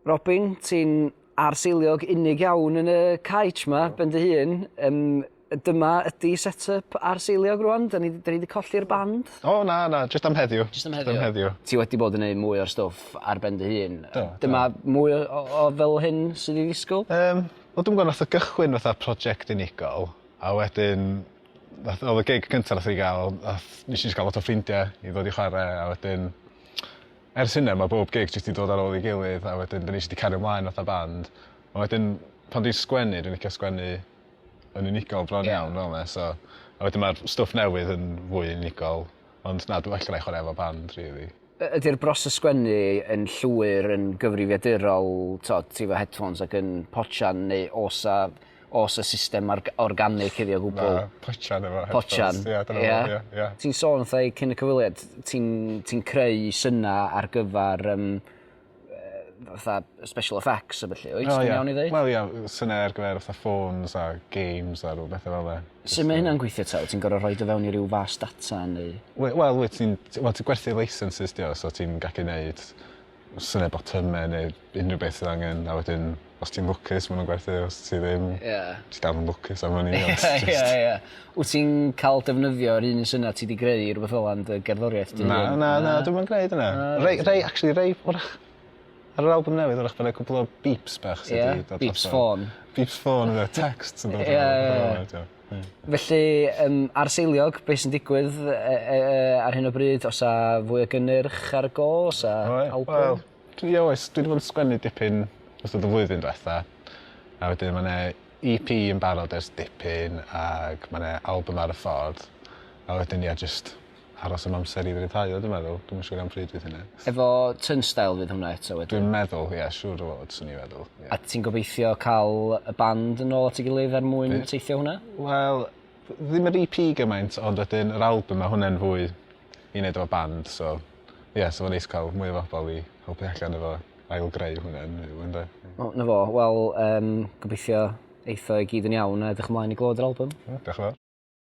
Robin, ti'n arseiliog unig iawn yn y caets 'ma ben dy hun. Yym dyma ydi set-up arseiliog rŵan? 'Dan ni 'dan ni 'di colli'r band? O na na jyst am heddiw. Jyst am heddiw. Jyst am heddiw. Ti wedi bod yn neud mwy o'r stwff ar ben dy hun. Do do. Dyma mwy o o o fel hyn sydd i ddisgwyl? Yym wel dwi'm yn gwbo nath o gychwyn fatha project unigol a wedyn nath o'dd y gig cynta nathon ni ga'l nath nesh i jys ga'l lot o ffrindia i ddod i chware a wedyn ers hynna ma' bob gig jyst 'di dod ar ôl ei gilydd a wedyn 'dyn ni jyst 'di cario mlaen fatha band. A wedyn pan dwi'n sgwennu dwi'n licio sgwennu yn unigol bron iawn fel 'na so a wedyn ma'r stwff newydd yn fwy unigol ond na dwi well gynnai chware efo band rili. Ydi'r broses sgwennu yn llwyr yn gyfrifiadurol t'od ti efo headphones ac yn potsian neu o's 'a o's 'a system arg- organic iddi o gwbwl? Na, potsian efo headphones. Potsian? Ia dyna fo. Ia? Ia ia. Ti'n sôn wrtha i cyn y cyfweliad ti'n ti'n creu syna ar gyfar yym yy fatha special effects a ballu wyt? O ia. Dwi'n iawn i ddeud? Wel ia syne ar gyfer fatha ffôns a games a rw bethe fel 'a. Su' mae hynna'n gweithio 'ta? Wyt ti'n gor'o' rhoid o fewn i ryw fas data neu? We- wel wyt ti'n wel ti'n gwerthu licences 'di o so ti'n gallu neud syne botyme neu unryw beth sydd angen a wedyn os ti'n lwcus ma' nw'n gwerthu os ti ddim... Ie. ...ti dal yn lwcus am wn i ond jyst... Ie ie. Wt ti'n ca'l defnyddio'r un syna ti 'di greu i rwbeth fel 'a yn dy gerddoriaeth dy hun? Na na na dwi'm yn gneud ynna. Na. Rei rei actually rei 'w'rach ar yr album newydd 'w'rach bo' 'na cwpwl o beeps bach sy 'di dod Ie? Beeps ffôn. Beeps ffôn efo texts yn dod Ie ie ie. Felly yym arseiliog be' sy'n digwydd yy yy yy ar hyn o bryd o's 'a fwy o gynnyrch ar y go o's 'a albwm? Wel dwi oes dwi 'di bod yn sgwennu dipyn ystod y flwyddyn dwetha a wedyn ma' 'ne Ee Pee yn barod ers dipyn ag ma' 'ne albym ar y ffordd a wedyn ia jyst aros am amser i ryddhau o dwi meddwl. Dwi'm yn siŵr am pryd fydd hynna. Efo Turnstile fydd hwnna eto wedyn? Dwi'n meddwl ie siŵr o fod swn i feddwl ie. A ti'n gobeithio ca'l y band yn ôl at ei gilydd er mwyn Bydd. teithio hwnna? Wel ddim yr Ee Pee gymaint ond wedyn yr albym ma' hwnna'n fwy i neud efo band so ie so ma'n neis ca'l mwy o bobol i helpu allan efo ail greu hwnna yn fyw ynde? Wel 'na fo wel yym gobeithio eith o i gyd yn iawn a edrych ymlaen i glywed yr albym. O diolch yn fawr.